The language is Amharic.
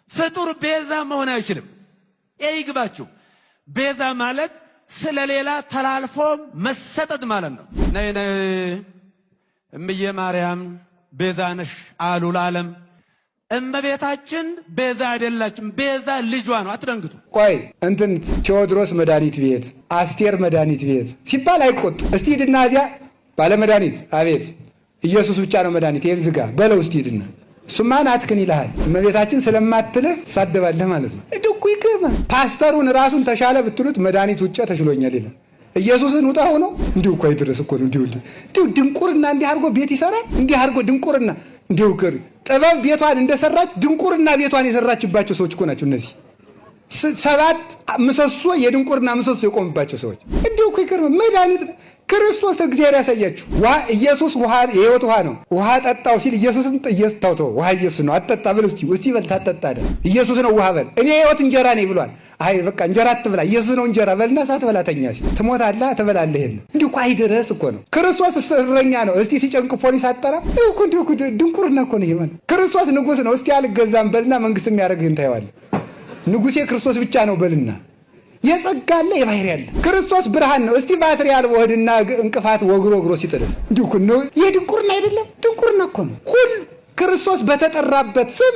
ፍጡር ቤዛ መሆን አይችልም። ይህ ይግባችሁ። ቤዛ ማለት ስለሌላ ተላልፎ መሰጠት ማለት ነው። ነይ ነይ እምዬ ማርያም ቤዛ ነሽ አሉ ለዓለም። እመቤታችን ቤዛ አይደላችም። ቤዛ ልጇ ነው። አትደንግጡ። ቆይ እንትን ቴዎድሮስ መድኃኒት ቤት፣ አስቴር መድኃኒት ቤት ሲባል አይቆጡ። እስቲ ሂድና እዚያ ባለመድኃኒት አቤት ኢየሱስ ብቻ ነው መድኃኒት፣ ይህን ዝጋ በለው እስቲ ሂድና። እሱማ ናትክን ይልሃል። እመቤታችን ስለማትልህ ትሳደባለህ ማለት ነው። እንደው እኮ ይገርማል። ፓስተሩን ራሱን ተሻለ ብትሉት መድኃኒት ውጭ ተሽሎኛል ይላል። ኢየሱስን ውጣ ሆኖ እንዲሁ እኮ አይድረስ እኮ ነው። እንዲሁ እንዲሁ ድንቁርና እንዲህ አድርጎ ቤት ይሰራል። እንዲህ አድርጎ ድንቁርና እንዲሁ ጥበብ ቤቷን እንደሰራች ድንቁርና ቤቷን የሰራችባቸው ሰዎች እኮ ናቸው እነዚህ። 7 ምሰሶ የድንቁርና ምሰሶ የቆምባቸው ሰዎች እንዲሁ እኮ ይገርማል። መድኃኒት ክርስቶስ እግዚአብሔር ያሳያችሁ። ውሃ ኢየሱስ ውሃ የህይወት ውሃ ነው። ውሃ ጠጣው ሲል ኢየሱስን ኢየሱስ ተው ተው ውሃ ኢየሱስ ነው አትጠጣ በል እስቲ እስቲ በል ታጠጣ አይደል ኢየሱስ ነው ውሃ በል እኔ የህይወት እንጀራ ነኝ ብሏል። አይ በቃ እንጀራ አትብላ ኢየሱስ ነው እንጀራ በልና ሳትበላ ተኛ እስቲ ትሞታለህ ትበላለህ። ይሄን እንዲሁ እኮ አይደረስ እኮ ነው። ክርስቶስ እረኛ ነው። እስቲ ሲጨንቅ ፖሊስ አጠራ እኮ እንዲሁ እኮ ድንቁርና እኮ ነው ይሄ ማለት። ክርስቶስ ንጉስ ነው። እስቲ አልገዛም በልና መንግስት የሚያደርግህን ታየዋለህ። ንጉሴ ክርስቶስ ብቻ ነው በልና የጸጋ አለ የባህሪ አለ። ክርስቶስ ብርሃን ነው። እስቲ ባትሪ አልቦ ሂድና እንቅፋት ወግሮ ወግሮ ሲጥል እንዲሁ እኮ ነው። ይሄ ድንቁርና አይደለም? ድንቁርና እኮ ነው። ሁሉ ክርስቶስ በተጠራበት ስም